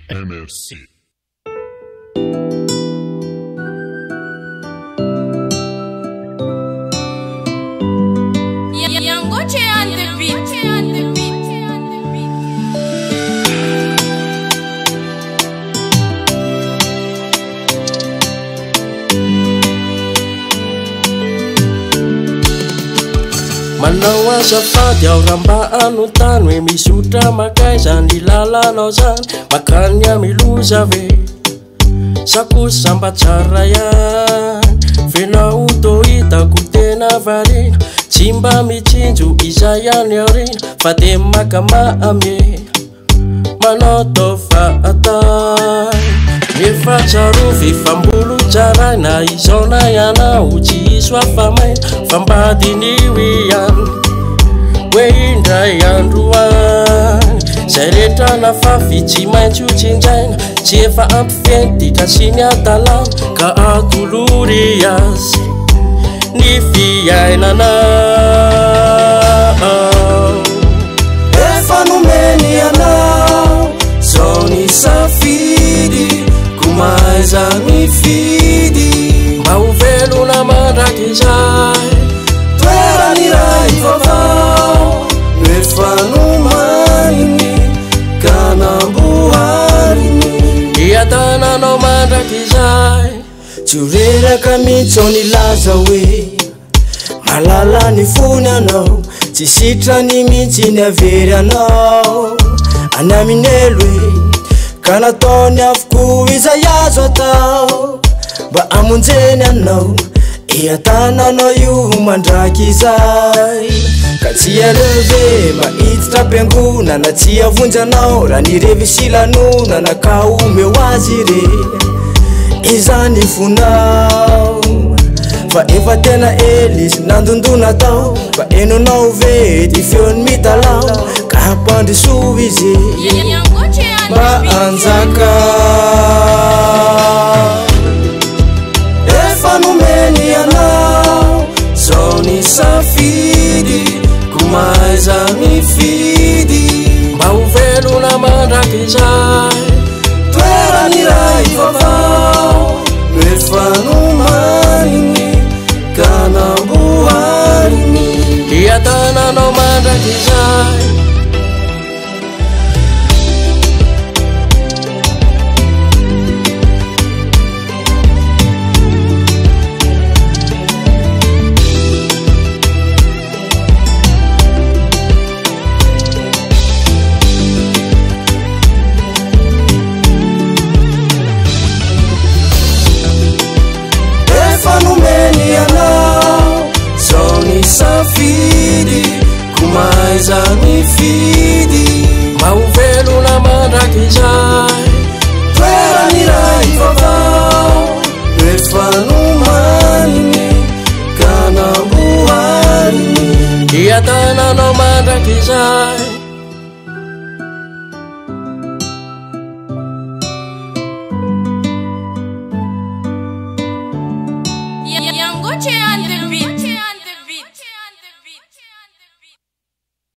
MRC. Yangoche on the beat. On the beat. On the beat. Manao azafady aho raha mba anontany hoe mizotra makaiza ny lalanao zany, makany amiloza ve sa kosa mba tsara ihany? Fenao to hitako tena variana, tsy mba mitsinjo izay any aoriana, fa de makamamy manao tao fahatany. Efa tsarovy fa mbolo tsaraina izao na ianao tsy hisy afa-maina, fa mba diniho ihany hoe indray andro any zay rehetra nafafy tsy maintsy ho tsinjaina, tsy efa ampy fentitra sy ny adalàna ka atolory azy ny fiainana. Efa nomeny anao zao ny safidy, ko mahaiza mifidy mba ho velona mandrakizay. Toerany iray vaovao no efa nomaniny ka namboariny, hiadananao mandrakizay. Tsy ho reraka mihitsy aho nilaza hoe malala ny fony anao, tsy sitrany mihitsy ny avery anao any amin'elo e, ka nataony avokoa izay azo atao mba hamonjeny anao, hiadananao io mandrakizay. Ka tsy aleo ve mba hiditra am-piangonana, tsy havonjy anao raha nirevy sy lanonana, ka omeo azy ire izany fonao. Fa efa tena ela izy nandondona tao, mba henonao ve ty feony mitalao, ka hampandrosoa izy Yangoche on mba the beat. hanjaka. Efa nomeny anao zao ny safidy, ko mahaiza mifidy mba ho velona mandrakizay. Toerany iray vaovao no efa nomaniny ka namboariny, hiadananao mandrakizay. Efa nomeny anao zao ny safidy, ko mahaiza mifidy mba ho velona mandrakizay. Toerany iray vaovao no efa nomaniny ka namboariny, hiadananao mandrakizay.